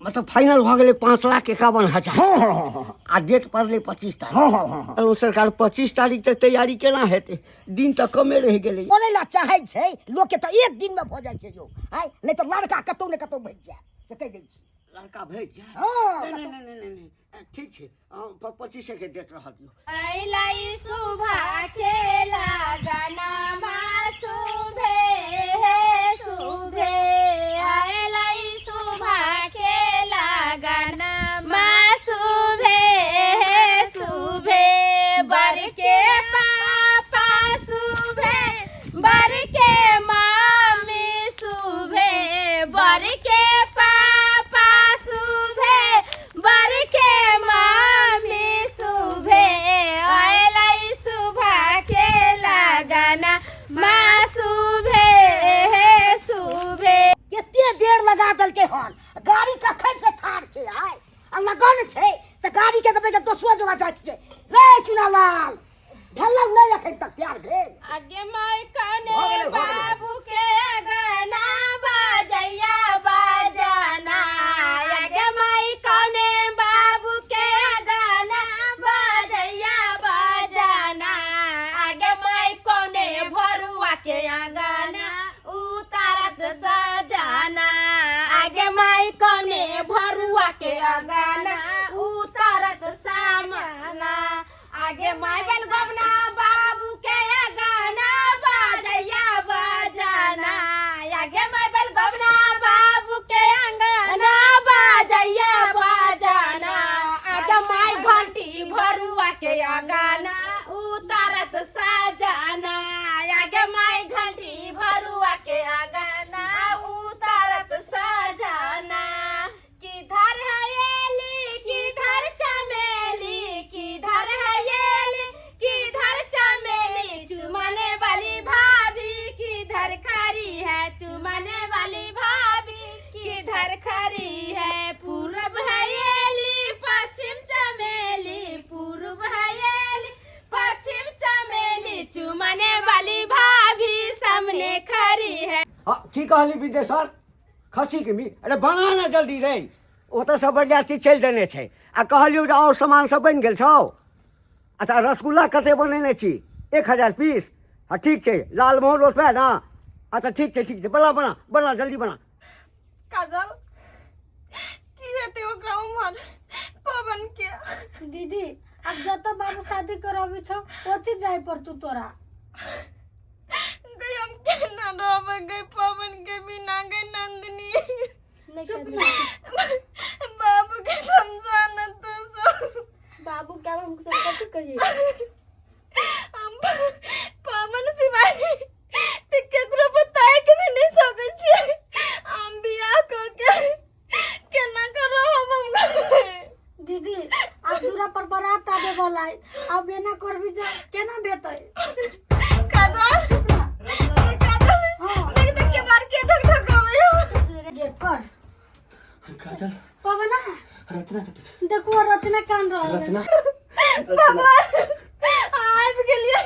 मतलब फाइनल भऽ गेलै 5,51,000? हँ हँ हँ हँ। आ डेट पड़लै 25 तारीख? हँ हँ हँ हँ। कहलहुँ सरकार, 25 तारीख तक तैयारी केना हेतै? दिन तऽ कमे रहि गेलै। करै लए चाहै छै लोकके तऽ एक दिनमे भऽ जाइ छै यौ। आँय, नहि तऽ लड़का कतहु ने कतहु भेज जायत, से कहि दै छी। लड़का भेज जायत? हँ। नहि नहि नहि नहि नहि, ठीक छै, 25के डेट रहऽ दियौ। अइलै सुभा के लगनमा शुभे हे शुभे, अइलै सुभा के लगनमा शुभे हे शुभे, बर के पापा शुभे, बर के मामी शुभे, बर के पापा शुभे, बर के मामी शुभे, अयलै सुभा के लगना मा शुभे हे शुभे। कते देर लगा देलकै हन, गाड़ी कखन से ठाढ़ छै आइ, आ लगन छै तऽ गाड़ी के देबै दोसरो जगह जाइत छै। रे चुनालाल, भेलौ नहि एखन तक तैयार भेल? आगे माय कने भऽ गेलै, भऽ गेलै। बाबू के अगना बाजैया बाजाना, आगे माय कने बाबू के अगना बाजैया बाजाना, आगे माय कने भरुआ के अंगना उतारत सजाना, आगे माय कने भरुआ के अंगना उतारत सामाना, आगे माय बल गबना बाबू के गाना बाजैया बाजाना, आगे माय बल गबना बाबू के अंगना बाजैया बाजाना, आगे माय घंटी भरुआ के अंगना उतारत सजाना, आगे माय घंटी भरुआ के अंगना उतारत सजाना। किधर है एली किधर चमेली, किधर है एली किधर चमेली, चुमाने वाली भाभी किधर खड़ी है, चुमाने वाली भाभी किधर खड़ी है। पूरब है एली पश्चिम चमेली, पूरब है एली पश्चिम चमेली, चुमाने वाली भाभी सामने खड़ी है। हँ, की कहली विदेशर? खस्सीके मीट? अरे बना ने जल्दी रे, ओतऽ सब बरियाती चलि देने छै। आ कहलियौ जे आओर सामान सब बनि गेल छौ? अच्छा, रसगुल्ला कते बनेने छी? 1000 पीस? हँ, ठीक छै। लालमोहन रोपै ने? अच्छा, ठीक छै, ठीक छै, बना बना बना, जल्दी बना। काजल, की हेतै ओकरा उम्हर पवन के? दीदी, आब जतऽ बाबू शादी कराबै छौ ओतहि जाय पड़तौ तोरा। गई, हम केना रहबै गई पवन के बिना? गई नंदिनी, नहीं चुप कर ना। बाबू के समझाना तो सब। बाबू क्या, हम सब कथी कहिए? हम पवन सिवाय ते केकरो बताए के भी नहीं सकै छियै। हम बियाह क के केना कर रहब हम? दीदी, आब दूरा पर बारात आबे वाला है, आब एना करबी जे केना भेतै? काजल, ए काजल। हाँ। देख देख के बार के ढक ढक आवे। गेट पर। काजल। पवना। रचना कतऽ छै? देखो, रचना कान रहल है। रचना। बाबा, आबि गेलियै?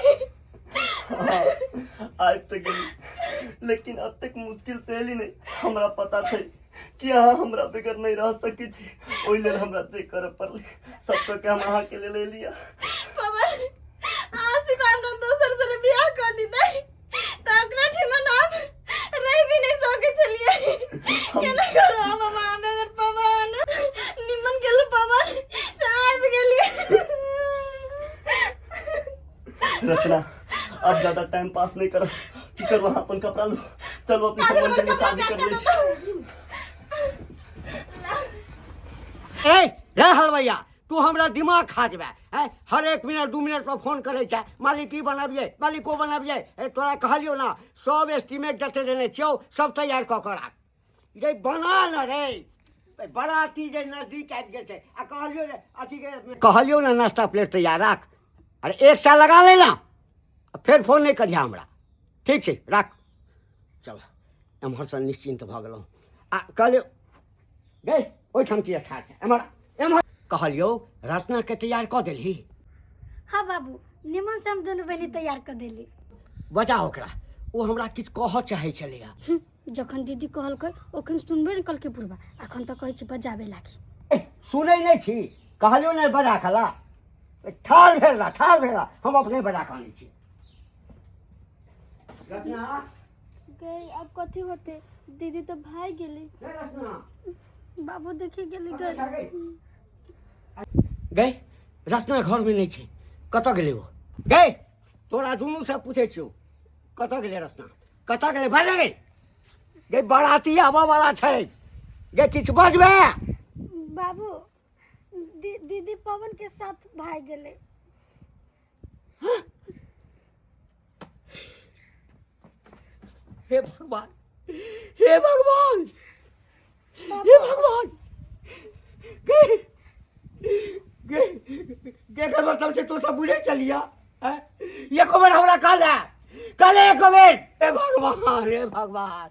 आबि तऽ गेली, लेकिन एतेक मुश्किल से एली नहि। हमरा पता छै कि अहाँ हमरा बगैर नहि रह सकै छी। ओहि लेल हमरा जे करऽ पड़लै सब कऽ के हम अहाँके लेल एलियै। पवन, अहाँ सिवा हमरा दोसर से बियाह कऽ दितै तऽ ओकरा ठिमन हम रहि भी नहीं सकै छलियै। केना करू हम अहाँ बगैर पवन? निमन गेलू पवन से आबि गेलियै। रचना, अब ज्यादा टाइम पास नहीं करो। की करू, अहाँ अपन कपड़ा लू, चलू अपने सब मंदिर में शादी कर लै छी। रे रे हलवैया, तू हमरा दिमाग खा जेबे हैं। हर 1 मिनट 2 मिनट पर फोन करै छै, मालिक ई बनबियै, मालिक ओ बनबियै। ए तोरा कहलियौ ना, सब एस्टीमेट जते देने छियौ सब तैयार कऽ कऽ राख। रे बना न रे, बराती जे नजदीक आबि गेल छै। आ कहलियौ जे अथी के कहलियौ ने नाश्ता प्लेट तैयार राख। अरे 1 साल लगा ले ना, फेर फोन नहि करिहा हमरा। ठीक छै, राख। चल एम्हरसँ निश्चिन्त भऽ गेलहुँ। आ कहलियौ गे ओहिठाम किया ठाढ़ छै, एम्हर एम्हर। कहलियौ रचनाके तैयार कऽ देलही? हाँ बाबू, निमन से हम दोनों बहनी तैयार कर देली। बजा ओकरा, ओ हमरा किछु कहऽ चाहै छलैया। जखन दीदी कहलकै ओखन सुनबे ने कलकै बुढ़बा, अखन तऽ कहै छै बजाबे लागी। सुनै नहि छी? कहलियौ ने बजा कला। ठाढ़ भेल रह, ठाढ़ भेल रह, हम अपने बजा कऽ आनै छी। रचना गई, अब कथी होते? दीदी तो भाग गेली। रे रचना बाबू देखी गेली। गई गई, रचना घर में नहीं छै, कतऽ गेलै ओ? गई, तोरा दुनू से पूछै छियौ, कतऽ गेलै रचना? कतऽ गेलै? बाजै गई। गई, बराती आबऽ वाला छै गे, किछु बजबे? बाबू, दीदी पवन के साथ भाग गेलै। हे भगवान, हे भगवान, हे भगवान। गे गे गे, मतलब छै तू सब बुझै चलिया एको बेर हमरा कहले कहले एको बेर। हे भगवान, हे भगवान,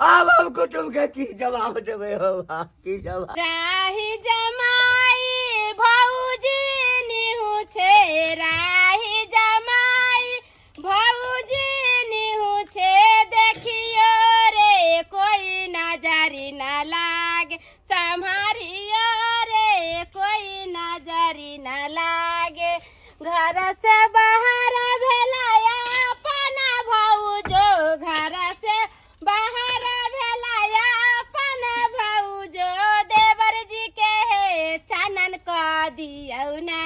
आब हम कुटुम्ब के की जवाब देबै हो, की जवाब? राही जमाई भौजी निहु छे, राही जमाई भौजी निहु छे, देखियो रे कोई नजरी न लागे, सम्हारियो रे कोई नजरी न लागे। घर से बाहर भेला अपन भौजो, घर से बाहर भेला अपन भौजो, देवर जी के हे चानन क दियौ ना,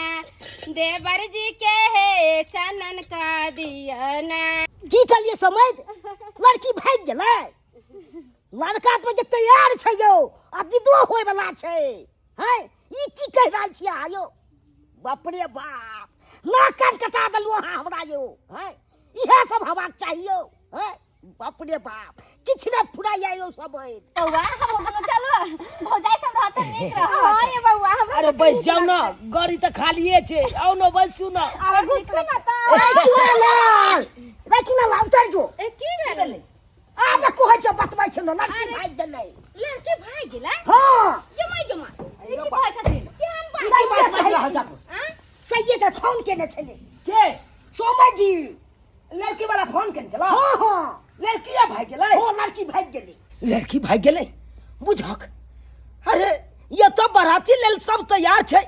देवर जी के हे चानन क दियौ ना। की कहलियै समझ? लड़की भागि गेलै, लड़का तो जे तैयार छै यौ, आ विदो होय वाला छै। हैं, ई की कहि रहल छियै अहाँ यौ? बाप रे बाप, नाक कान कटा देलहुँ अहाँ हमरा यौ। हैं, इएह सब हेबाक चाही यौ। हैं, बाप रे बाप, किछु नहि फुराइया यौ सब। बौआ, हम दुनू चलू, भौजाई सब रहत नीक रहत। हाँ ये बौआ, हमरा अरे बैस जाउ ना, गाड़ी तऽ खालिए छै, आउ ने बैसू ना। अरे घुसकू ना तऽ। रे चुनालाल, रे चुनालाल, उतर जो। ए की भेलै? आब ने कहै छौ, बतबै छै ने, लड़की भागि गेलै। लड़की भागि गेलै? हाँ। गे माय गे माय, ई की कहै छथिन? केहन बात सही बात कहै बाजि छी। रहल आँ? सहिए के फोन केने छलै। के? सोमजी। लड़की वाला फोन केने छला? हाँ हाँ। लड़किया भागि गेलै? हो, लड़की भागि गेलै। लड़की भागि गेलै बुझक। अरे ये तो बराती लेल सब तैयार छै,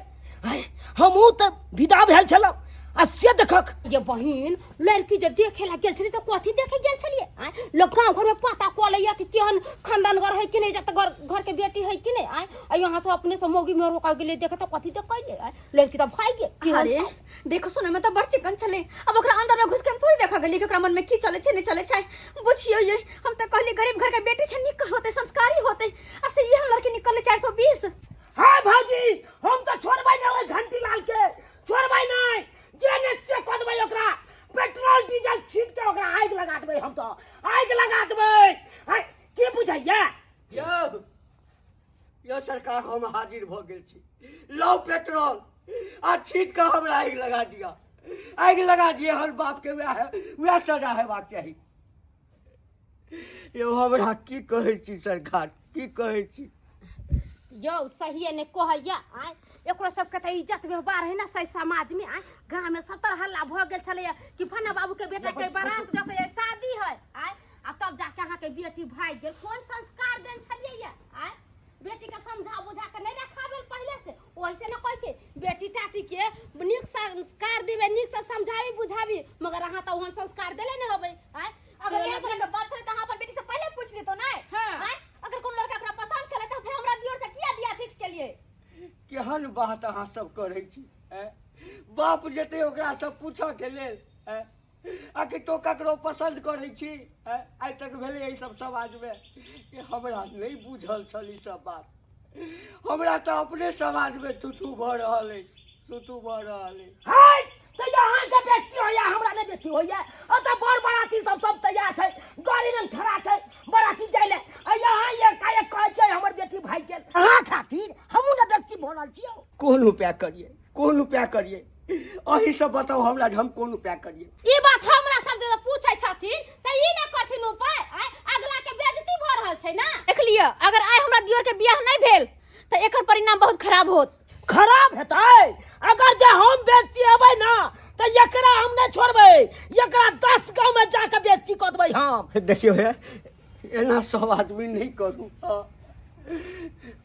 हमहूँ तऽ विदा भेल छलहुँ, आ से देखक। ये बहिन, लड़की जे देखे ला गेल छली तऽ कथी देखे गेल छलियै? आँय, लोग गाँव घर में पता कऽ लैया कि केहन खानदान घर है कि नहीं, जत घर घर के बेटी है कि नहीं। आँय, आ यहाँ से अपने से मौगी में रोका गेलै देखे तऽ कथी देखैले? आँय, लड़की तऽ भागि गेल, केहन अरे छै? देखो सुने में तऽ बड़ चिकन छलै, अब ओकरा अंदर में घुस के हम थोड़ी देखा गेलियै कि ओकरा मन में की चलै छै नहीं चलै छै। बुझियौ ये, हम तऽ कहलियै गरीब घर के बेटी छै, नीक होतै, संस्कारी होतै, आ से इहे लड़की निकललै 420। हाँ भौजी, हम तऽ छोड़बै नहि ओहि घंटी लाल के, छोड़बै नहि, जे ने से कऽ देबै ओकरा, पेट्रोल डीजल छीट के ओकरा आगि लगा देबै, हम तऽ आगि लगा देबै। हैं, की बुझैया यौ यौ सरकार, हम हाजिर भऽ गेल छी, लौ पेट्रोल आ छीट कऽ हमरा आगि लगा दिअ, आगि लगा दिअ। हमर बापके वएह वएह सजा हेबाक चाही। यौ हमरा की कहै छी सरकार, की कहै छी? यौ सहिए ने कहैया। आँय, एकरो सबके तऽ इज्जत व्यवहार है ना सही समाज में। आँय, गाँव में सतर हल्ला भऽ गेल छलैया कि फन्ना बाबू के बेटा के बारात जतै, शादी है। आँय, आ तब जाके अहाँके बेटी भागि गेल। कोन संस्कार देन छलियै ये आय? बेटी के समझा बुझा के नहीं रखा भेल पहले से। ओइसे न कहै छै बेटी टाटी के नीक संस्कार देबै, नीक से समझाबी बुझाबी, मगर अहाँ तऽ ओहन संस्कार देले नहि होबै आय। अगर एहन तरह के बात छलै तऽ अहाँ अपन बेटी से पहिले पूछ लेतो नै? हाँ। आँय? अगर कोनो लड़का ओकरा पसंद छलै तऽ फेर हमरा दियोर से किया बियाह फिक्स केलियै? केहन बात अहाँ सब करै छी ऐं? बाप जेतै ओकरा सब पूछऽ के लेल ऐं? आ कि तो ककरो पसंद करै छी ऐं? आइ तक भेलै एहि सब समाजमे कि हमरा नहि बुझल छल ई सब बात। हमरा तऽ अपने समाजमे थुथू भऽ रहल अछि, थुथू भऽ रहल अछि। है तऽ अहाँके बेइज्जती होइया, हमरा नहि बेइज्जती होइया। ओतऽ बर बराती सब सब तैयार छै, गाड़ी लग खड़ा छै बराती जाइ ले, आ यहाँ एकाएक कहै छै हमर बेटी भागि गेल। अहाँ खातिर हमहूँ ने बेइज्जती भऽ रहल छियौ। कोन उपाय करियै, कोन उपाय करियै, अहीं सब बताउ हमरा जे हम कोन उपाय करियै। ई बात हमरा सब जे पूछै छथिन तऽ ई नहि करथिन उपाय? आँय, अगला के बेइज्जती भऽ रहल छै ना। देख लिअ, अगर आइ हमरा दियोर के बियाह नहि भेल तऽ एकर परिणाम बहुत खराब होत। खराब हेतै? अगर जे हम बेइज्जती हेबै ना तऽ एकरा हम नहि छोड़बै, एकरा 10 गाँव में जाके बेइज्जती कऽ देबै हम। देखियौ हे, एना सब आदमी नहि करू। हाँ,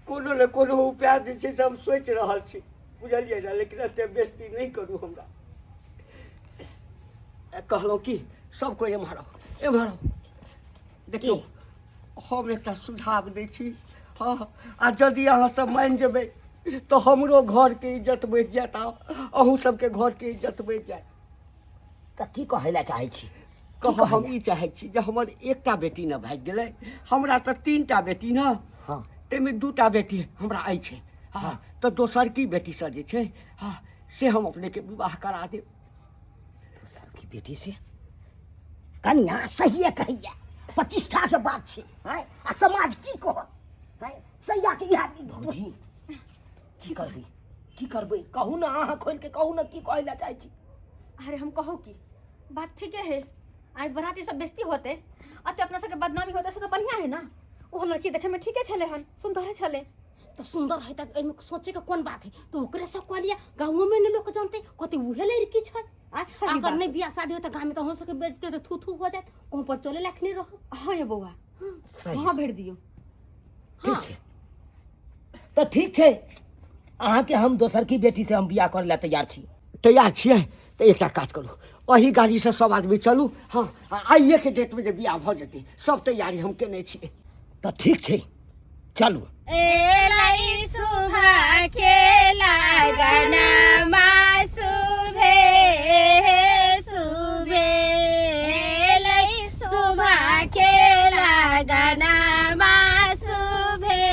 कोनो ने कोनो उपाय जे छै से हम सोचि रहल छी, बुझलियै ने, लेकिन एते बेइज्जती नहि करू हमरा। कहलहुँ कि सब कोइ एम्हर आउ, एम्हर आउ। देखियौ, हम एकटा सुझाव दै छी। हँ, आ यदि अहाँ सब मानि जेबै तऽ हमरो घरके इज्जत बचि जायत आ अहूँ सबके घरके इज्जत बचि जायत। तऽ की कहै लए चाहै छी? कह हम ई चाहै छी जे हमर एकटा बेटी ने भागि गेलै, हमरा तऽ 3टा बेटी ने। हाँ। ताहिमे 2टा बेटी हमरा अछि। हँ, तऽ दोसर की बेटीसँ जे छै, हँ, से हम अपनेके विवाह करा देब। दोसर की बेटी से? कनिया सहिए कहैया, प्रतिष्ठा के बात छै। हैं, आ समाज की कहत? हैं, सैया के इएह भौजी की करबै, की करबै कहू ने, अहाँ खोलि के कहू ने की कहै लए चाहै छी। अरे हम कहू की बात ठीके है, आइ बराती सब बेइज्जती होते, अते अपना सबके बदनामी होते, से तो बढ़िया है ना। ओ लड़की देखे में ठीके छले हन, सुंदर छले। तऽ सुंदर है तऽ एहिमे सोचे के कोन बात है? तऽ ओकरे से कह लिया, गाँवो में ने लोक जानते कते उहे लड़की छै। आ सही अगर बात। नहीं बियाह शादी हो तऽ गाँव में तऽ हो सके बेइज्जती होते, थू थू हो जात, कहूँ पर चले लायक नहीं रहो। हाँ ये बौआ, सही। वहाँ भरि दियौ। ठीक छै, तऽ ठीक छै, अहाँके हम दोसर की बेटी से हम बियाह करै लए तैयार छी। तैयार छियै तऽ एकटा काज करू, एही गाड़ीसँ सब आदमी चलू। हँ, आ आइएके डेटमे जे बियाह भऽ जेतै, सब तैयारी हम केने छियै। तऽ ठीक छै, चलू। एलै सुभा के लगनमा सुभे सुभे, एलै सुभा के लगनमा सुभे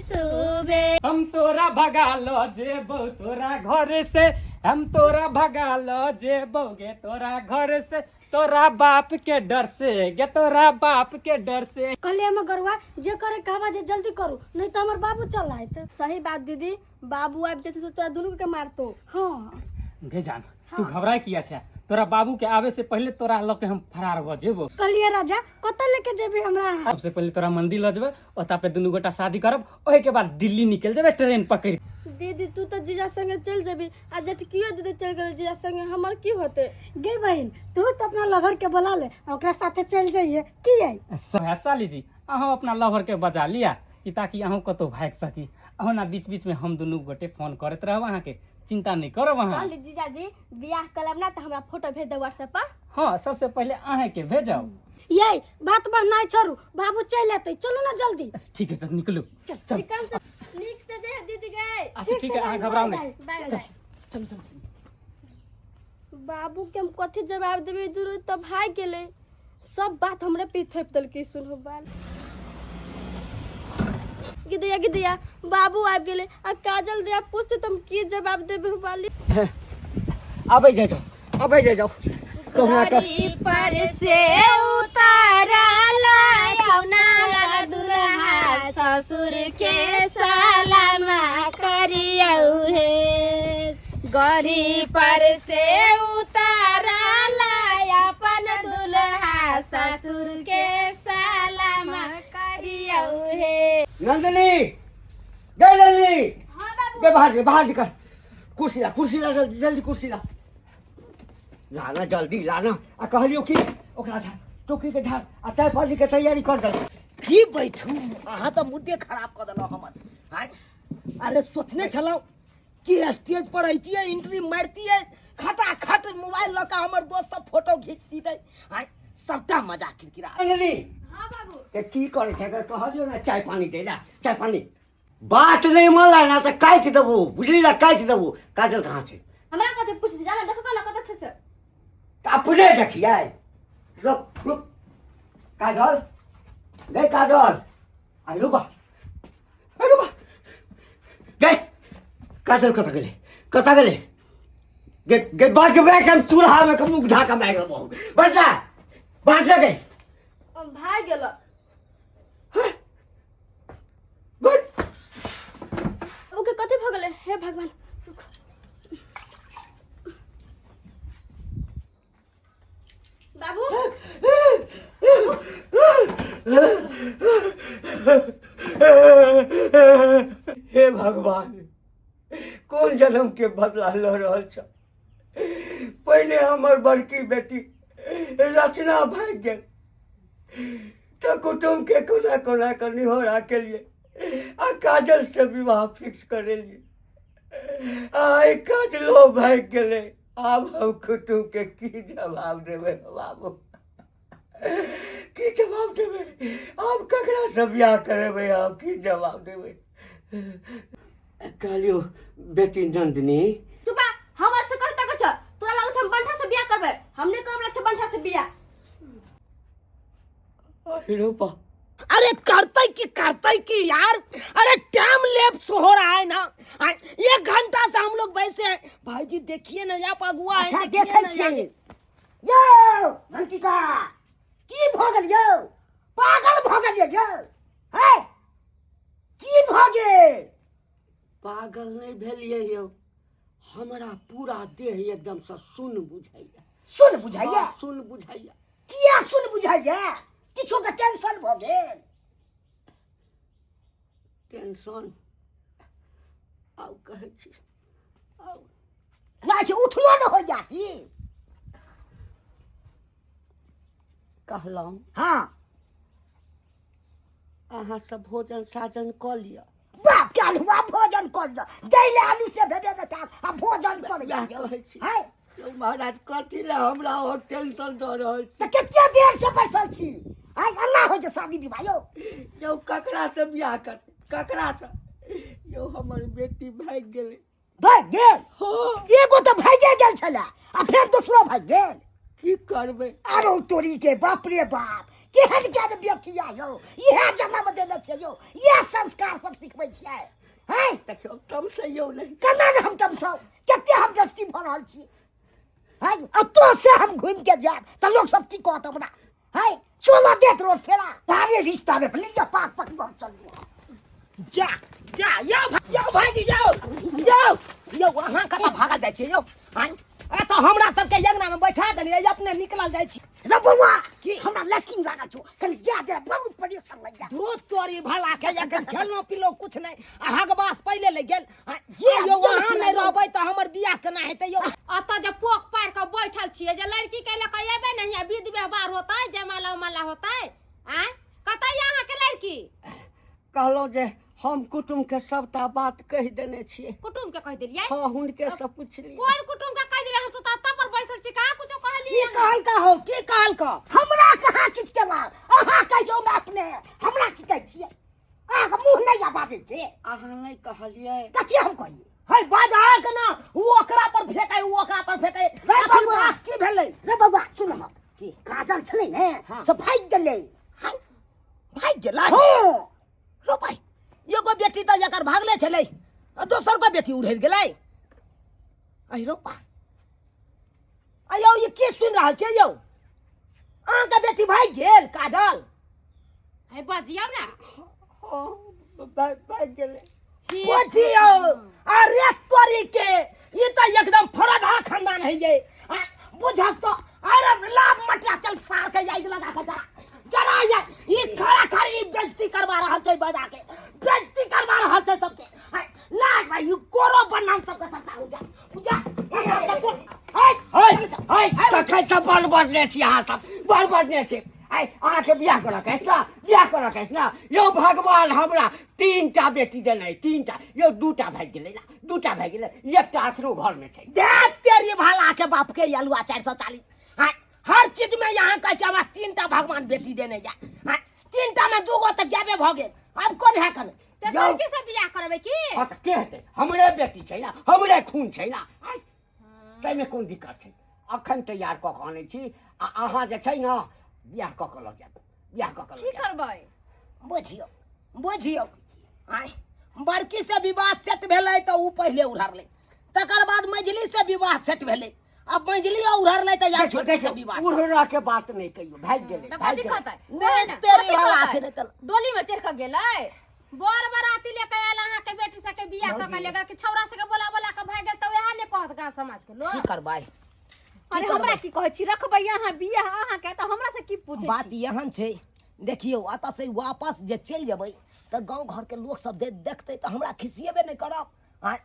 सुभे। हम तोरा भगा लो जेबौ तोरा घर से, हम तोरा भगा लो जेबौ गे तोरा घर से, तोरा बाप के डर से गे तोरा बाप के डर से। कहलियै हम गरुआ जे करे कहबा जे जल्दी करू, नहीं तो हमर बाबू चल आयत। सही बात दीदी, बाबू आबि जेतै तऽ तोरा दुनू के मारतो। हाँ। गे जान, तू घबराय किया छै? तोरा बाबू के आवे से पहले तोरा लऽ के हम फरार भऽ जेबो। कहलियै राजा कतऽ लेके जेबी हमरा? सबसे पहले तोरा मंदिर लऽ जेबै, ओतऽ पे दुनू गोटा शादी करब, ओहि के बाद दिल्ली निकल जेबै ट्रेन पकड़। दीदी तू तऽ जीजा संगे चलि जेबी आ जेठकियो दीदी चलि गेलै जीजा संगे, हमर की होतै? गे बहिन तू तऽ अपना लवर के बोला ले, ओकरा साथे चलि जइहे की आई? साली जी, अहाँ अपना लवर के बजा लिया कि ताकि अहूँ कतहु भागि सकी। अहुना बीच बीच में हम दुनू गोटे फोन करैत रहब, अहाँके चिंता नहीं करब अहाँ। कहली जीजाजी बियाह करब ना तऽ हमरा फोटो भेज दे व्हाट्सएप पर। हाँ, सबसे पहले अहाँके भेजब। ये बात बढ़नाइ छोड़ू, बाबू चलि एतै, चलू ना जल्दी। ठीक है तऽ निकलू, चल। चिकन से नीक से जे दीदी गए। अच्छा ठीक है, अहाँ घबराउ नहीं। बाय बाय। चल चल। बाबू के हम कथी जवाब देबै? दूर तऽ भागि गेलै, सब बात हमरे पे थोपि देलकै। सुनहो बाल गिदिया गिदिया, बाबू आबि गेलै आ काजल दिया पूछते तऽ हम की जवाब देबै बाली? आबै जाइ जाउ, आबै जाइ जाउ, कहुना कऽ गाड़ी पर से उतारला चौना दुल्हा ससुर के सलामा करियौ हे, गाड़ी पर से उतारला अपन दुल्हा ससुर के सलामा करियौ हे। नंदिनी गे, नंदिनी गे, बाहर गे, बाहर निकल, कुर्सी ला, कुर्सी ला, जल्दी जल्दी कुर्सी ला, लाना जल्दी लाना। आ कहलियो कि ओकरा चौकी के झाड़ आ चाय पानी के तैयारी कर जल्दी। की बैठू, अहाँ तऽ मुद्दे खराब कऽ देलहुँ हमर। आँय, अरे सोचने छलहुँ कि स्टेज पर अइतियै, एंट्री मारितियै, खटाखट मोबाइल लऽ कऽ हमर दोस्त सब फोटो घीचतियै। आँय, सबटा मजा किरकिरा। अंजलि, हाँ बाबू। ए की करै छै? अगर कहलियौ ने चाय पानी दै ला, चाय पानी बात नहि मानला ना तऽ काटि देबो, बुझली ना? काटि देबो। काजल कहाँ छै? हमरा कथी पूछ जाना, देखो ना कत छै से। तऽ अपने देखियै। रुक रुक, काजल गई, काजल आइ रुबा, रुबा गई, काजल कतऽ गेलै? कतऽ गेलै? गे गे बजबै के हम चूल्हामे के मुख ढाका मारि देबो। बजा बाज गई। भाग गेल। बस। ओके, कथी भऽ गेलै? हे भगवान, बाबू। हे भगवान, कोन जन्म के बदला लऽ रहल छ? पहिले हमर बड़की बेटी रचना भागि गेल तऽ कुटुम्ब के कोना कोना के निहोरा केलिए आ काजल से विवाह फिक्स करेलिए। आइ काजलो भागि गेलै। आब हम कुटुम्ब के की जवाब देबै बाबू? की जवाब देबै? आब ककरा से बियाह करेबै? आब की जवाब देबै? कहलियौ बेटी नंदिनी। चुपा, हम से कहता कुछ तोरा लागै छै हम बंठा से बियाह करबै? हम नहीं करबै छै बंठा से बियाह। अरे बा, अरे करते की, करते की यार। अरे टाइम लेप्स हो रहा है ना। एक घंटा से हम लोग वैसे हैं। भाई जी, देखिए ना, यहाँ पर अगुआ है। अच्छा, देखिए देखै ना। छियै यौ। अंकिता, की भऽ गेल यौ? पागल भऽ गेलियै यौ? है, की भऽ गेल? पागल नहि भेलियै यौ, हमरा पूरा देह एकदमसँ सुन्न बुझाइया। सुन बुझाइया? हाँ, सुन्न बुझाइया। किया सुन बुझाइया? किछो के टेंशन भऽ गेल? टेंशन आब कहै छी आब ना छै, उठलो न होइया की? कहलहुँ। हाँ। अहाँ सब भोजन साजन कऽ लिअ। बाप के आलुआ, भोजन कर दो जैले आलू से भेबे न चाह आ भोजन कर। वएह कहै छी। है यौ महाराज, कथी लए हमरा और टेंशन दऽ रहल छी? तऽ कते देर से बैसल छी? आइ एना होइ छै शादी विवाह यौ? यौ, ककरा से बियाह कर, ककरा से यौ? हमर बेटी भागि गेलै। भागि गेल? हँ। एगो तऽ भागिए गेल छलै आ फेर दोसरो भागि गेल। की करबै? आरो तोरी के, बाप रे बाप, केहन ज्ञान व्यक्ति आ यौ! इएह जन्म देने छियै यौ? इएह संस्कार सब सिखबै छियै? हैं, देखियौ, तमसैयौ नहि। केना ने हम तमसाउ? कते हम बेस्ती भऽ रहल छी हैं? एतऽ से हम घुमि के जायब तऽ लोक सब की कहत हमरा? हैं, चलो देत रोड फेरा तारे रिश्ता में लिया पाक पाक घर चल। जा जा यौ यौ भाईजी, जाओ यौ यौ, अहाँ कतऽ भागल जाइ छियै यौ? आँय, एतऽ हमरा सबके अंगना में बैठा देलियै, अपने निकलल जाइ छी। रे बौआ, की हमरा लैट्रिन लागल छौ, कनि जा दे, बहुत परेशान लागि जा। दूध तोरी भला के, एखन खेलनो पीलो कुछ नहि, अहाँके बास पहिले लागि गेल। आँय, जे यौ, जे अहाँ नहि रहबै तऽ हमर बियाह केना हेतै यौ? अतऽ जे पोख पारि कऽ बैठल छियै जे लड़की के लऽ कऽ एबै ने, हियाँ विध व्यवहार होतै, जयमाला उमाला होतै। आँय, कतऽ यऽ अहाँके लड़की? कहलहुँ जे हम कुटुम्ब के सबटा बात कहि देने छियै। कुटुम्ब के कहि देलियै? हाँ, हुनके से पुछलियै। कोन कुटुम्ब के कहि देलियै? हम तऽ तत्ता पर बैसल छी, कहाँ कुछो की कहलियै? कहल का हो? की कहल का? हमरा कहाँ किछु केलक? अहाँ कहियौ ने अपने, हमरा की कहै छियै? अहाँके मुँह नहि यऽ बाजै के? अहाँ नहि कहलियै? कथी हम कहियै? है, बाज अहाँके ना, ओ ओकरा पर फेकै, ओ ओकरा पर फेकै। रे आखिर बौआ। बात की भेलै? रे बौआ, सुन हम की काजल छलै ने, से भागि गेलै। हाय, भागि गेलै? हँ। रो भाइ, एगो बेटी तऽ एकर भागले छलै आ दोसर को बेटी उड़ि गेलै। अहि रो बा, आ यौ, ई की सुनि रहल छियै यौ? अहाँके बेटी भागि गेल काजल? है, बजियौ ने। हाँ, भागि गेलै। कोठी यौ, अरे तोरी के, ई तऽ एकदम फरडा खानदान है ये। बुझक तो अरे लाभ मटिया चल सार के आगि लगा के जरा जरा ये ई खड़ा खड़ी बेइज्जती करवा रहल छै, बजा के बेइज्जती करवा रहल छै सबके। लाग भाई, ई कोरो बनाम सबके सबटा उजा उजा है है, तखन से बड़ बजने छी अहाँ सब, बड़ बजने छी। आइ अहाँके बियाह करऽ के अछि ने, बियाह करऽ के अछि ने? यौ भगवान हमरा 3टा बेटी देने, 3टा। यौ 2टा भागि गेलै ने, 2टा भागि गेलै, एकटा अखनो घरमे छै। देख तेरी भाला के बाप के अलुआ 440। हाँ, हर चीज में यहाँ कहै छै हमरा 3टा भगवान बेटी देने या। हाँ, 3टा में 2 गो तऽ गैबे भऽ गेल, आब कोन है कन? तऽ यौ। सबके सब बियाह करबै की? हँ तऽ के हेतै? हमरे बेटी छै ने, हमरे खून छै ने। आइ ताहिमे कोन दिक्कत छै? अखन तैयार कऽ कऽ अनै छी आ अहाँ जे छै ने बियाह कऽ कऽ लऽ जायब, बियाह कऽ कऽ लऽ की जायब। करबै? बुझियौ, बुझियौ, आँय बड़की से विवाह सेट भेलै तऽ ओ पहिले उड़हरलै, तकर बाद मझिली से विवाह सेट भेलै, अब मझिली उड़हरलै तऽ यार देखियौ छोटकी से देखियौ विवाह set। उड़ह के बात नहि कहियौ, भागि गेलै। तऽ भागि कथी गेलै। कहतै? नहि, ने, तेरी कथी वाला कहतै? आखिर नहि तऽ- डोली में चढ़ि कऽ गेलै, बर बराती लेके आयल, अहाँके बेटी सबके बियाह कऽ के लेकर कि छौड़ा सबके बोला बोला के भागि गेल, तऽ वएह ने कहत गाँव समाज के लोग। की करबै? अरे हमरा की कहै छी, रखबै अहाँ बियाह अहाँके तऽ हमरा से की पूछै बात छी? एहन छै, देखियौ, एतऽ से वापस जे चलि जेबै तऽ गाँव घरके लोक सब जे देखतै तऽ हमरा खिसिएबे नहि करत। आँय,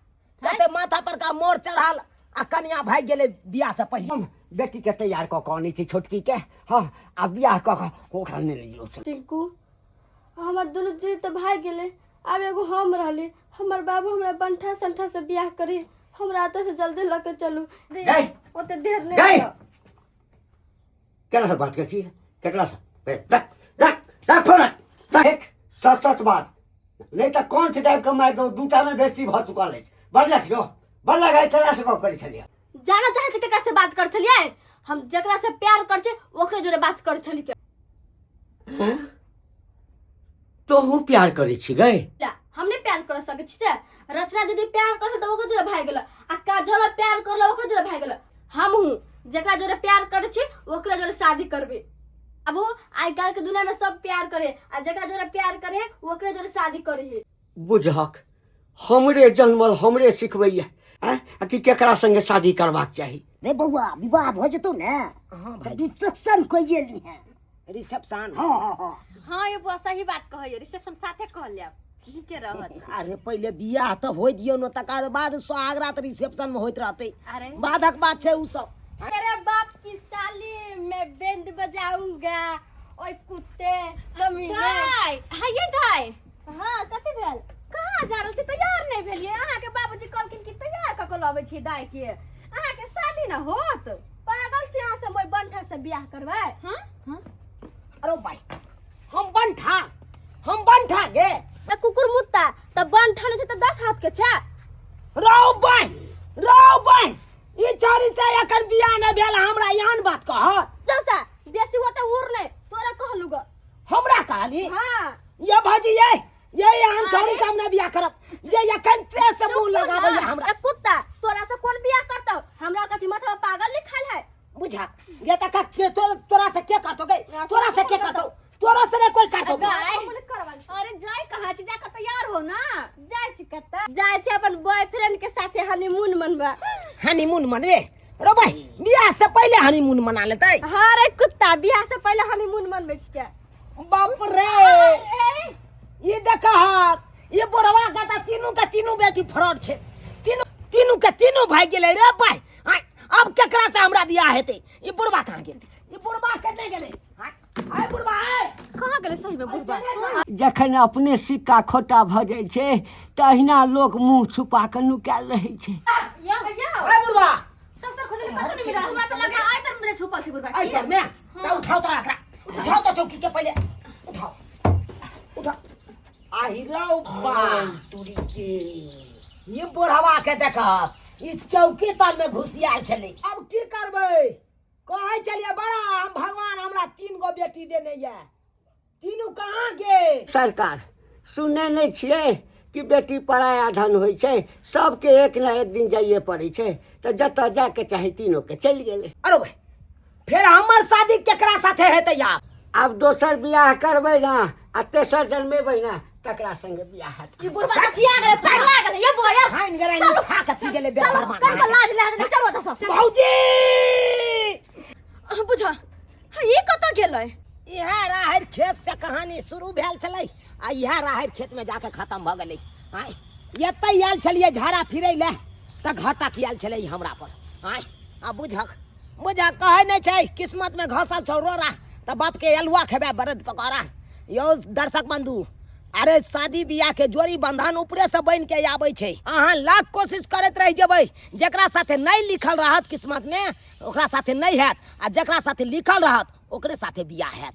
कहतै माथा पर का मोर चढ़ल आ कनिया भागि गेलै बियाह से पहिले। हम बेटी के तैयार कऽ कऽ अनै छी छोटकी के, हँ, आ बियाह कऽ कऽ ओकरा नहि लऽ लियौ। टिंकू, हमर दुनू दीदी तऽ भागि गेलै, आब एगो हम रहली। हमर बाबू हमरा बंठा संठा से बियाह करी, हमरा एतऽ से जल्दी लऽ के चलू। गै! ओते ढेर नहि गै! रहत। केकरा से बात करै छी? केकरा से? ए, रख रख रख फोन, रख रख। सच सच बात नहि तऽ कोन से दाबि कऽ मारि दौ। दूटा मे बेइज्जती भऽ चुकल अछि। बदलक जो बदलक, आइ केकरा से गप करै छलियै? जाना चाहै छी केकरा से बात कर छलियै? हम जकरा से प्यार कर छी ओकरे जोरे बात कर छलियै। तोहू प्यार करै छी गै? ला, हम नहीं प्यार कर सकै छी से। रचना दीदी प्यार कर तऽ ओकरे जोरे भागि गेल, आ काजल प्यार करल ओकरे जोरे भागि गेल। हमहूँ जकरा जोरे प्यार करै छी ओकरे जोरे शादी करबै। अब आइ काल्हि के दुनिया में सब प्यार करे आ जकरा जोरे प्यार करे ओकरे जोरे शादी करे। बुझहक, हमरे जन्मल हमरे सिखबैया आँय आ कि केकरा संगे शादी करबाक चाही। रे बौआ, विवाह भऽ जेतौ ने हाँ तऽ भाई। रिसेप्शन कइए लीहें। रिसेप्शन? हाँ हाँ हाँ। हाँ ये बुआ सही बात कहैया, रिसेप्शन साथे कह लेब, नीके रहत। अरे पहिले बियाह तऽ होय दियौ ने, तकर बाद सोहागरात रिसेप्शन में होइत रहतै। अरे। बादक बात छै उ सब। तेरे बाप की साली मैं बैंड बजाऊंगा, ओए कुत्ते कमीने। दाय हाँ ये दाय। हाँ, कथी भेल? कहाँ जा रहल छी? तैयार नहि भेलियै? अहाँके बाबूजी कहलखिन कि तैयार कऽ कऽ लबै छी दाय के, अहाँके शादी न होत। पागल छी अहाँ सब, ओहि बंठा से बियाह करबै? हाँ हाँ। अरे भाई, हम बंठा, हम बंठा गे? त कुकुर मुत्ता त बंठा नहि छै तऽ 10 हाथ के छै। रौ भाई, रौ भाई, ई चोरी से एखन बियाह नहि भेल हमरा एहन बात कहत? जौसा बेसी होते उड़ नहि, तोरा कहलू ग। हमरा कहली? हाँ। ये भाजी, ये ये एहन चोरी से हम नहि बियाह करब जे एखन ते से मुंह लगाबै हमरा। ए कुत्ता, तोरा से कोन बियाह करतौ? हमरा कथी माथा में पागल लिखल है? बुझा ये तक के तोरा से के करतो गे? तोरा से के करतो? तोरा से नहीं कोई करतो। दाय, अरे जाय कहाँ छी? जाके तैयार हो ना। जाय छी कतऽ? जाय छी अपन बॉयफ्रेंड के साथे हनीमून मनबा। हनीमून मनबे? रो भाई, बियाह से पहले हनीमून मना लेतै? हाँ रे कुत्ता, बियाह से पहले हनीमून मनबै छिकै। बाप रे, ये देखा हाथ, ये बुढ़वा के तऽ तीनू के तीनू बेटी फ्रॉड छै, तीनू तीनू के तीनू भाग गेलै रे भाई। आय, अब केकरा से हमरा बियाह हेतै? ई बुढ़वा कहाँ गेल? ई बुढ़वा केने गेलै? आय आय बुढ़वा, आय। कहाँ गेलै सही में बुढ़बा? जखन अपने सिक्का खोटा भऽ जाइ छै तऽ अहिना लोक मुँह छुपा कऽ नुकायल रहै छै। आय बुढ़वा। सब तर खोजले कतौ नहि मिलल हमरा, तऽ लगे आइ तर मिले छुपल छै बुढ़बा। आइ तर में तऽ उठाओ, तऽ एकरा उठाओ, तऽ चौकी के पहिले उठाओ, उठाओ। आहि रौ बा तुरी के, ये बुढ़वा के देखब, ई चौकी तर में घुसियाल छलै। अब की करबै? कहै छलियै बड़ा हम भगवान हमरा 3 गो बेटी देने ये, तीनू कहाँ गेल? सरकार, सुनै नहि छियै कि बेटी पराया धन होइ छै? सबके एक ने एक दिन जाइए पड़ै छै, तऽ जतऽ जायके चाही तीनोके चलि गेलै। अरे भाई, फेर हमर शादी केकरा साथे हेतै आब? आब दोसर बियाह करबै ने आ तेसर जन्मेबै ने, तकरा संगे बियाह हेत। ई बुढ़बा सब खिया गेलै, पगला गेलै ये बुआ ये। फाइन गराइन उठा के पी गेलै चलो, बेशर्मा। कन लाज लाज नहि, चलो ओतऽ सँ। भौजी। अहाँ बुझा, हाँ, ई कतऽ गेलै? इएह राहरि खेत से कहानी शुरू भेल छलै आ इएह राहरि खेत में जाके खत्म भऽ गेलै। आँय, एतै आयल छलियै झाड़ा फिरै लए तऽ घटक आयल छलै हमरा पर। आँय, आ बुझक बुझक, कहै नहि छै किस्मत में घसल छौ रोड़ा, तऽ बापके अलुआ खेबै ब्रेड पकौड़ा। यौ दर्शक बंधु, अरे शादी बियाह के जोड़ी बंधन ऊपरे से बन के आबै छै। अहाँ लाख कोशिश करैत रहि जेबै, जेकरा साथे नहि लिखल रहत किस्मत में ओकरा साथे नहि हैत, आ जेकरा साथे लिखल रहत ओकरे साथे बियाह हैत।